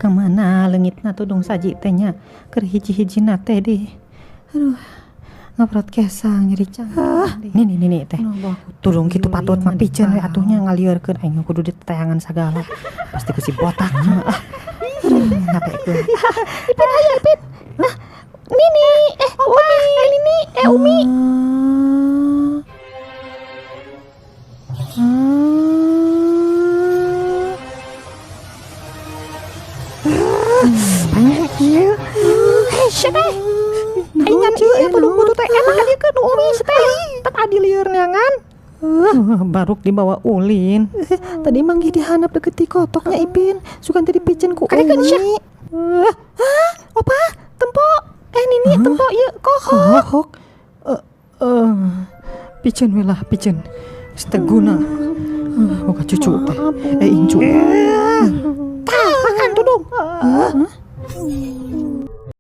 Kemana leungitna tudung saji teh nya, keur hiji-hijina teh di. Aduh, ngaprot kesang nyeri cangkeng. Nini nini teh. Tudung kitu patut mah piceun we atuh nya, ngalieurkeun aing kudu diteangan sagala. Pasti ku si botak mah. Ah. Aduh, ngapekeun. Ipin, ayo Ipin. Nah, Nini, eh Umi, eh Nini, eh Umi. Ah. Banyak ieu. Hei, sia teh. Aing ngan ieu tudung butut teh enak ka dieu nu Umi sia teh. Tet adi lieur neangan. Baruk dibawa ulin. Tadi manggih di handap deket ti kotoknya Ipin. Sugan teh dipiceun ku Kadekeun sia. Umi. Hah? Opa, tempo. Eh Nini, tempo ieu kohok. Kohok. Eh, eh, piceun we lah, piceun. Geus teu guna. Boga cucu teh. Eh, incu. Tah, makan tudung.